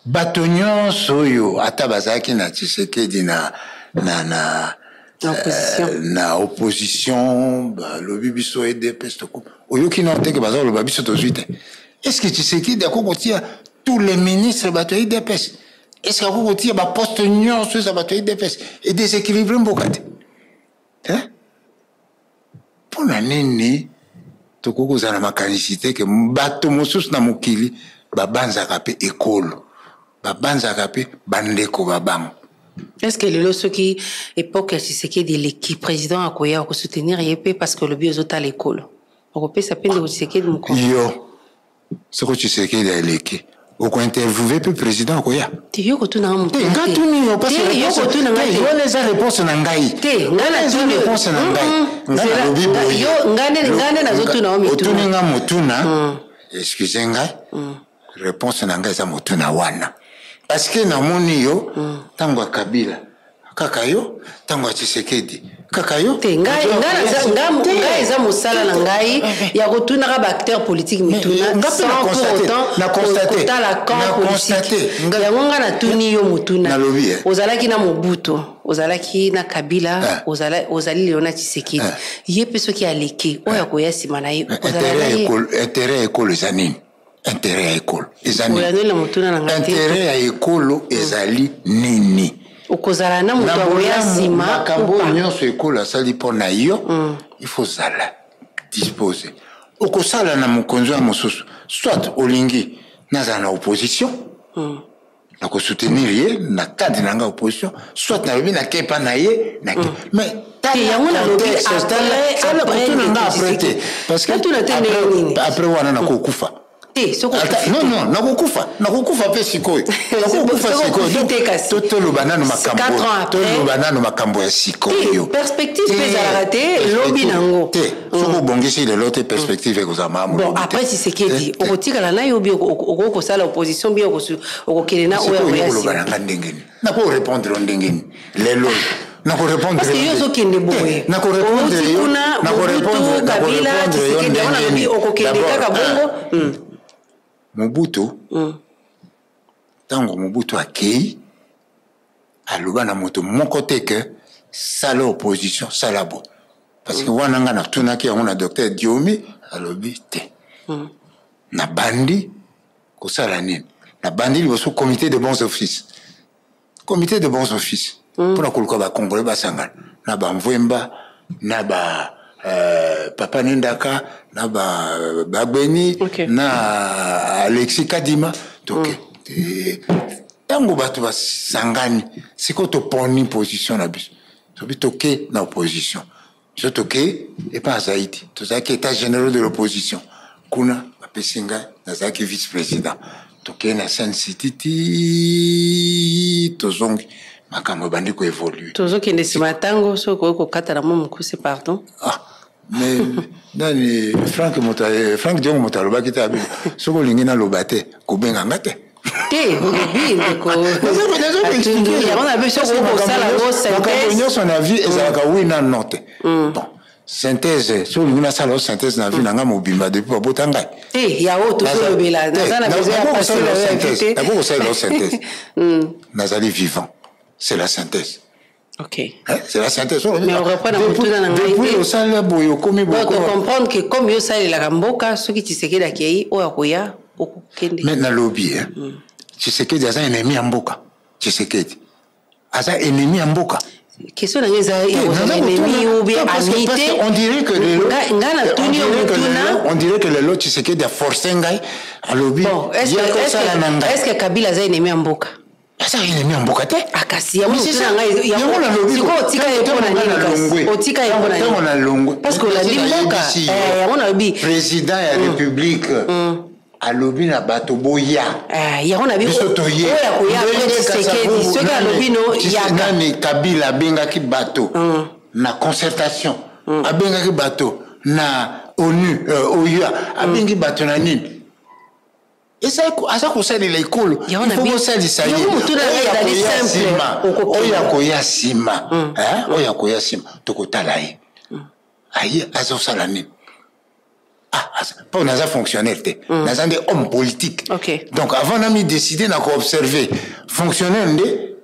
Bato nyonso oyo ata bazalaki na Tshisekedi na na opposition, na opposition, balobi biso UDPS toko, oyoki nano teke baza koloba biso tozwi te. Est ce que Tshisekedi akoki kotia tous les ministres bato ya UDPS? Est ce que akoki kotia baposte nyonso eza bato ya UDPS e déséquilibre mboka te? Mpo na nini tokoki kozala na makanisi te ke bato mosusu na mokili babanzaka mpe ekolo, babanzaka mpe bandeko babango? Est ce que lelo, soki époque ya Tshisekedi eleki, président akoya, akosoutenir ye mpe? Parce que olobi ozotala ekolo, okopesa mpe ndeko Tshisekedi mokonzi? Yo, soko Tshisekedi aleki, okointerviewe mpe président akoya. Te, yo kotunanga motu. Te, nga tuni yo. Te, yo kotuna nga te. Wana eza réponse na ngai. Te, nga Wana eza natuni. réponse na ngai. Nga nalobi boye. Yo, nga nde nazotuna yo mituna. Otuni nga motuna, excuse ngai, réponse na ngai eza motuna wana, parce que namoni yo ntango ya Kabila kaka yo, ntango ya Tshisekedi kaka yo. Te, ngai eza mosala na ngai ya kotunaka baacteur politique mituna Nga mpe sans na pour constate, autant na constate, kotala camp na politique. constate. Yango nga natuni yo motuna. Nalobi, eh. Ozalaki na Mobutu, ozalaki na Kabila, Eh. ozali lelo na Tshisekedi. Ye mpe soki aleki, oyo akoya nsima na ye, okozala na Intérêt ya ye? ekolo, intérêt ya ekolo eza nini? Intérêt ya ekolo eza nini? Oyanoli na motuna na ngai te. Intérêt ya ekolo ezali nini? Okozala na moto Na akoya bolamu, nsima makambo ou pas? oyo nyonso ekolo asali mpo na yo, il faut zala dispose. Okosala na mokonzi ya mosusu, soit olingi nazala na opposition, na kosoutenir ye na cadre na ngai opposition, soit nalobi nakepa na ye nake, mais Te, yango nalobi après kotuna nga ndeko après te, Tshisekedi. parce que Natuna te ndenge nini? Après wana nakokufa. Te, soki Ata- okufi Non, te. non, nakokufa, nakokufa mpe sikoyo, nakokufa Soki sikoyo. okufi Donc, te kasi. toloba nano makambo, 4 ans après. toloba nano makambo ya sikoyo. Te, perspective mpe ezalaka te, lobi nango. Te, soki obongisi lelo te, perspective ekozala malamu Bon, lobi te. après Tshisekedi, Te, te. okotikala na yo bi okoki kosala opposition bi okokende na oyo Sikoyo akoya koloba nsima? na nga ndenge nini? Nakorépondre ndenge nini lelo? Nakorépondre Parce que yo ozokende boye, nakorépondre outi yo kuna, Mobutu, Kabila, nakorépondre yo Tshisekedi, yango ndenge nalobi nini? okokende D'abord, kaka bongo. Mobutu, ntango Mobutu akei, aloba na moto moko te ke sala opposition, sala bo, parce que wana nga natunaki yango na docteur Diomi, alobi te. Nabandi kosala nini? Nabandi liboso comité de bons offices, comité de bons offices mpona koluka bacongolais basangana na bamvwemba, na ba papa Nendaka, na ba Bagbeni, na Alexis Kadima. Toke ntango bato basangani sikoyo, toponi position na biso, sobi toke na opposition. Biso toke epa azali te, tozalaki état généraux de l'opposition. Kuna bapesi ngai, nazalaki vice président. Tokei na Sun City ti tozongi, makambo ebandi koévoluer. Tozokende nsima ya ntango, soki okoki kokata na mwa mokuse, pardon. Ah, Mais nani, Frank moto, Frank Diongo moto alobaki te, abi soki olingi naloba te, kobenga nga te. Te, olobi, ndeko Atundu, yango na biso kosala ngo synthèse. Nyonso na vie ezalaka oui na non te. Bon, synthèse, soki olingi nasala o synthèse na vie na nga mobimba depuis babota ngai. Te, ya oyo tozolobela, naza na besoin ya passé na yo ya vie te. Nakoki kosalela o synthèse. Nazali vivant, c'est la synthèse. Hein, c'est la synthèse. Mais on reprend na motuna na ngai Depuis te. Osala boye, okomi boye. Donc comprendre que comme yo osalelaka mboka, soki Tshisekedi akei, oyo akoya okokende. Mais nalobi, hein, Tshisekedi aza ennemi ya mboka? Tshisekedi aza ennemi ya mboka? Question na ngai eza ya kozala ennemi ou bien ami te. On dirait que lelo Ngai natuni yo motuna. On dirait que lelo Tshisekedi aforce ngai, alobi Bon, est-ce ye que, kosala na ngai. est-ce que Kabila aza ennemi ya mboka? Aza ennemi ya mboka te. Akasi yango Mais c'est motuna ça. na ngai. Yango nalobi. Sikoyo otika ye mpo na Ntango nini? nga Kasi nalongwe. otika ye mpo na Ntango nini? nalongwe, Parce que olandi mboka. nayebisi yo. Eh, yango nalobi. Président ya république alobi na bato boya. Eh, yango nabi. Biso toye. Oyo akoya après Ndenge Tshisekedi, Kasavubu, soki alobi no yaka. Nani, Kabila abengaki bato na concertation, abengaki bato na ONU, OUA, abengi bato na nini, aza kosalela ekolo. Yango Il faut kosalisa ye. Yango motuna na ngai Oyo ezali akoya simple. nsima, Okokende. oyo akoya nsima, hein, oyo akoya nsima, tokotala ye aye azosala nini. Ah, mpo naza fonctionnaire te, naza nde homme politique. Donc avant nami décider, na koobserve. Fonctionnaire nde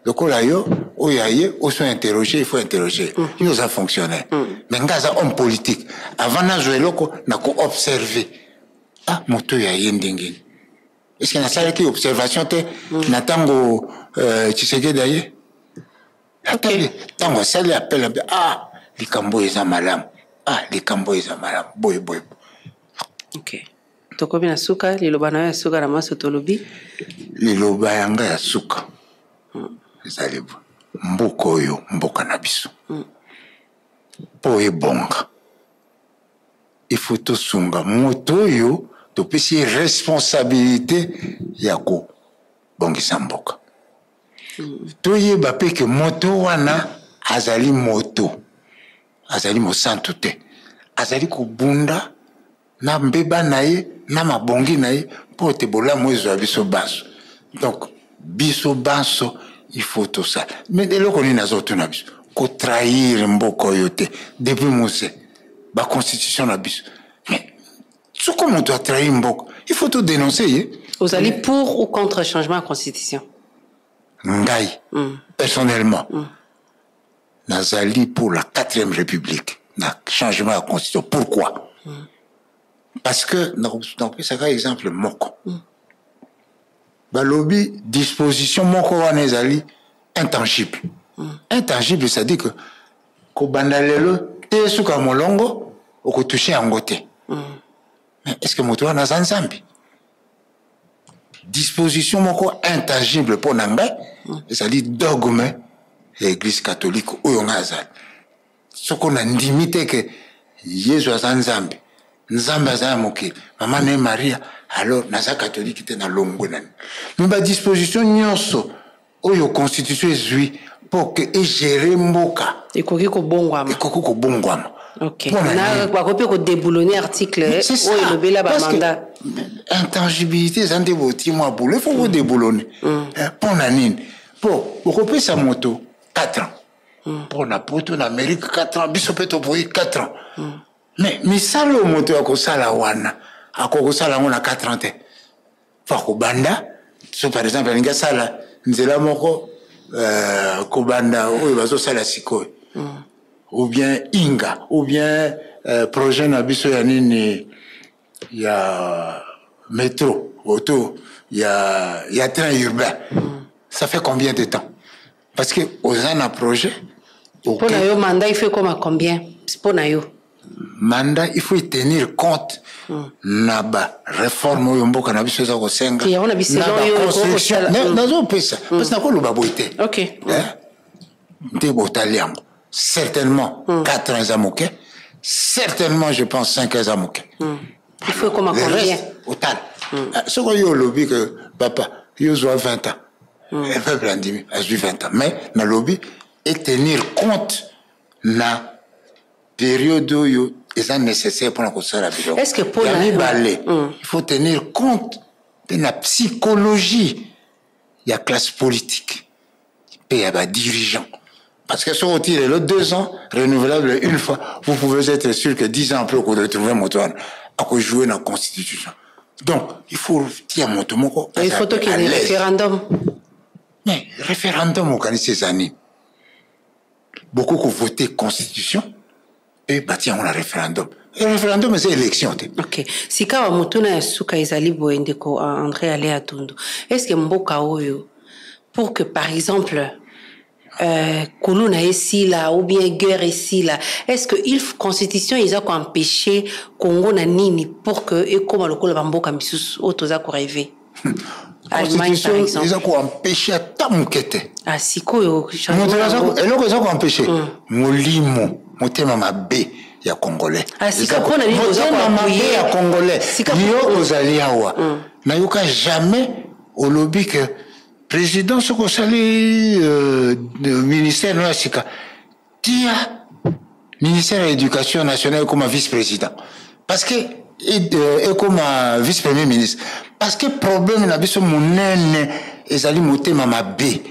lokola yo oyo aye oso interroger, il faut interroger. Yo oza fonctionnaire, mais nga aza homme politique. Avant nazwa eloko, na koobserve: ah, moto oyo aye ndenge nini? Est ce que nasalaki observation te na ntango Tshisekedi aye? Atali ntango asali appel, abi: ah, likambo oyo eza malamu, ah, likambo oyo eza malamu, boye boye. Ok, tokomi na suka. Liloba na yo ya suka na maso tolobi. Liloba ya ngai ya suka ezali boye: mboka oyo, mboka na biso, mpo ebonga, il faut tosunga moto oyo topesi ye responsabilité ya kobongisa mboka. Toyeba mpe ke moto wana azali moto, azali mosantu te, azali kobunda na mbeba na ye, na mabongi na ye, mpo te bolamu ezwa biso banso. Donc biso banso, il faut tosala. Mais eloko nini azotuna biso? Kotrahir mboka oyo te. Depuis Mzee, baconstitution na biso. Mais soko moto atrahir mboka, il faut todénonce ye. Ozali pour ou contre changement ya constitution? Ngai personnellement, nazali pour la quatrième république na changement ya constitution. Pourquoi? Parce que nakopesaka exemple moko. Balobi disposition moko wana ezali intangible. Intangible, c'est-à-dire que kobanda lelo te suka molongo, okotouche yango te. Mais est ce que moto wana aza Nzambe? Disposition moko intangible mpo na ngai ezali dogme ya Église catholique oyo ngai azali. Soko nandimi te ke Yezu aza Nzambe, Nzambe aza ya mokili, mama na ye Maria, alors naza catholique te, nalongwe nani. Me badisposition nyonso oyo constitution ezwi mpo ke egere mboka ekoki kobongwama. Ekoki kobongwama. Ok. Na bakoki mpe kodéboulonner article oyo elobela bamandat. Intangibilité eza nde boti mwa boulot, il faut bodéboulonner. Mpo na nini? Mpo okopesa moto 4 ans, mpo na poto, na Amérique 4 ans, biso mpe toboyi 4 ans. Mais misala oyo moto ya kosala wana, akoki kosala yango na 4 ans te. Fa kobanda so, par exemple, alingi asala nzela moko, kobanda oyo bazosala sikoyo, ou bien Inga, ou bien projet na biso ya nini, ya métro, auto ya train urbain, ça fait combien de temps? Parce que oza na projet. Mpo na yo, mandat il faut ekoma combien mpo na yo? Mandat, il faut tenir compte na baréforme oyo mboka na biso eza kosenga. Yango na biso. Na baconstruction nazopesa, parce nakoloba boye te. Nde botali yango, certainement 4 ans eza moke, certainement, je pense, 5 ans eza moke. Il faut ekoma combien? Otala, soki oyo olobi ke papa yo ozwa 20 ans, peuple andimi, azwi 20 ans. Mais nalobi etenir compte na Période oyo eza nécessaire mpona kosala biloko. Est-ce que ya mibale, il faut tenir compte mpe na psychologie ya classe politique mpe ya badirigeant, parce que soki oti lelo 2 ans renouvelable une fois, vous pouvez être sûr que 10 ans après okoretrouve moto wana akojouer na constitution. Donc il faut tia moto moko. Il faut tokende référendum. Mais référendum, okanisi eza nini? Bokoki kovote constitution mpe batia yango na référendum. Référendum eza élection te. Ok, sika wa motuna ya suka ezali boye, ndeko André Alain Atundu: est ce que mboka oyo, pour que par exemple kuluna esila ou bien guerre esila, est ce que il constitution eza koempêche Congo na nini pour que ekóma lokola bamboka misusu oyo toza korêver? Allemagne par exemple. Eza koempêche ata moke te. Ah, sikoyo? Eloko eza koempêche, molimo, motema mabe ya Congolais. Motema mabe ya Congolais. Yo ozali awa, nayoka jamais olobi ke président, soki osali ministère no ya sika, tia ministère ya Éducation nationale ekoma vice président, parce que ekoma vice premier ministre, parce que problème na biso monene ezali motema mabe.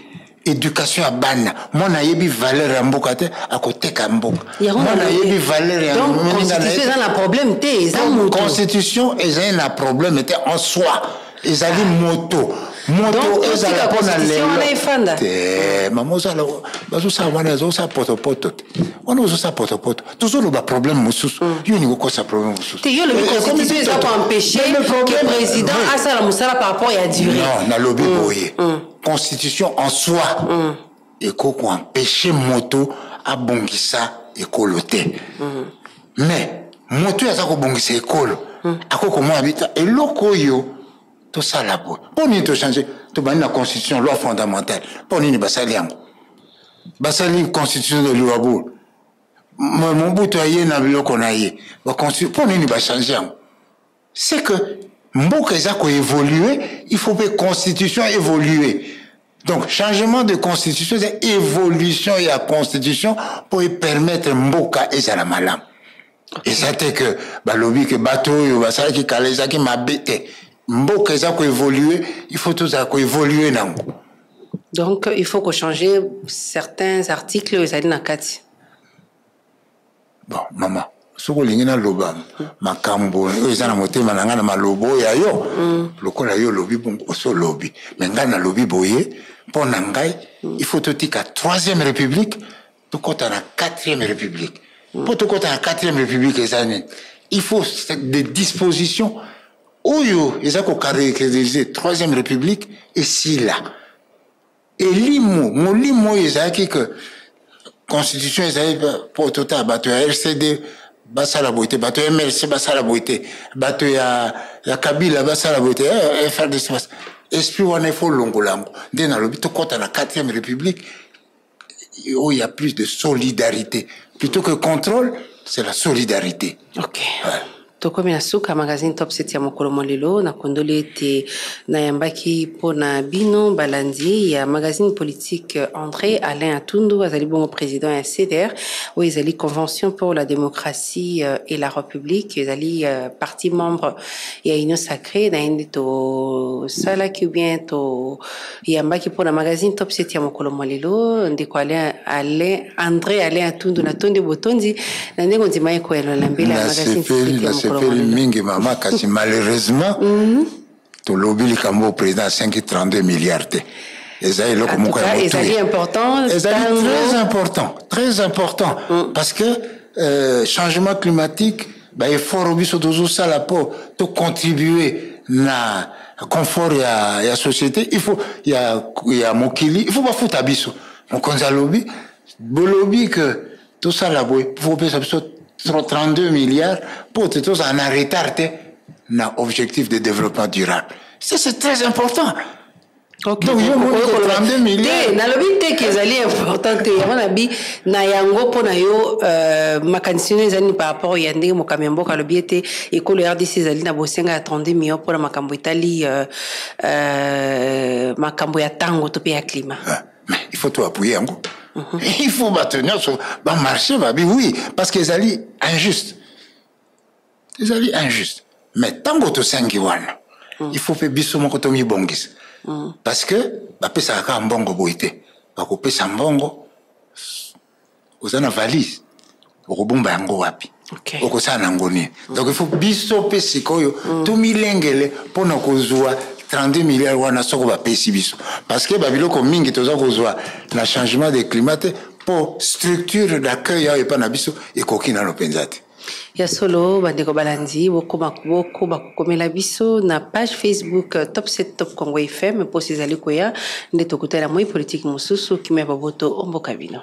Éducation ya bana, mwana ayebi valeur ya mboka te, akoteka mboka. Mwana ayebi valeur ya Constitution eza na problème te, eza moto. Constitution ezali na problème te en soi, ezali moto. Moto ezala mpona lelo te. Mama, ozala bazosala wana, ezosala potopoto te. Wana ozosala potopoto, tozoloba problème mosusu, yo olingi okosa problème mosusu. Te, yo olobi constitution eza koempêche que président asala mosala par rapport ya durée. Non, nalobi boye: constitution en soi ekoki koempêche moto abongisa ekolo te, mais moto oyo aza kobongisa ekolo akoki komona bita eloko oyo tosala boye. Mpo nini tochange? Tobandi na constitution, loi fondamentale. Mpo nini basali yango? Basali constitution de Luluabourg, Mobutu aye na biloko na ye. Mpo nini bachange yango? C'est que mboka eza koévolue, il faut mpe constitution évolue. Donc changement de constitution eza évolution ya constitution mpo epermettre mboka ezala malamu. Eza te ke balobi ke bato oyo basalaki kala ezalaki mabe te. Mboka eza koévolue, il faut tozala koévolue nango. Donc il faut kochanger certains articles oyo ezali na kati. Bon, mama, soki olingi naloba makambo oyo eza na motema na ngai na maloba oyo ya yo, lokola yo olobi bongo, osi olobi, me ngai nalobi boye: mpo na ngai, il faut totika troisième république, tokɔta na quatrième république. Mpo tokɔta na quatrième république eza nini? Il faut des dispositions oyo eza kocaractérise troisième république esila. Elimo, molimo oyo ezalaki ke constitution ezali mpo totala bato ya RCD basala boye te, bato ya MLC basala boye te, bato ya Kabila basala boye te, FRDC basala, esprit wana il faut longola yango. Nde nalobi tokɔta na quatrième république oyo ya plus de solidarité plutôt que contrôle, c'est la solidarité. Ok, ouais. Tokomi na suka magazine Top 7 ya mokolo molelo. Nakondoli ete nayambaki mpo na bino balandi ya magazine politique André Alain Atundu, azali bongo président ya CDR, oyo ezali Convention pour la démocratie et la république, ezali parti membre ya Union sacrée. Na ye nde tosalaki ou bien toyambaki mpo na magazine Top 7 ya mokolo molelo. Ndeko Alain, Alain, André Alain Atundu, natondi botondi na ndenge ondima ye koyanola mbela ya magazine Top 7 ya mokolo. Nasepeli mingi, mama, kasi malheureusement tolobi likambo président 532 milliards te. Eza eloko moko ya ezali important. Ezali très important, très important, parce que changement climatique, baeffort biso tozosala mpo tocontribue na confort ya société, il faut ya mokili, il faut bafuta biso. Mokonzi alobi, bolobi ke tosala boye, faut kopesa biso 32 milliards mpo te tozala na retard te na objectif de développement durable. Ça, c'est très important. Okay. Donc yo moni ko 32 milliards. Te, nalobi te ke ezali important te. Yango nabi na yango mpo na yo, makanisi no ezali par rapport ya ndenge mokambi ya mboka alobi ete ekolo RDC ezali na bosenga ya 32 millions mpona makambo etali makambo ya ntango to mpe ya climat. Ah, mais il faut to appuyer yango. Il faut bato nyonso bamarche, babi oui, parce que ezali injuste, ezali injuste. Mais ntango tosengi wana, il faut mpe biso moko tomibongisa, parce que bapesaka kaka mbongo boye te. Bakopesa mbongo, oza na valise, okobomba yango wapi? Okosala nango nini? Donc il faut biso mpe sikoyo tomilengele mpona kozwa 32 milliards wana soko bapesi biso, parce que babiloko mingi toza kozwa na changement de climat te, mpo structure d'accueil ayo epa na biso ekoki nano mpenza te. Ya solo, bandeko balandi, bokoma bokoba kokomela biso na page Facebook Top 7 Top Congo FM. Mposa ezali koya nde tokutana moi politike mosusu. Kimia, baboto omboka bino.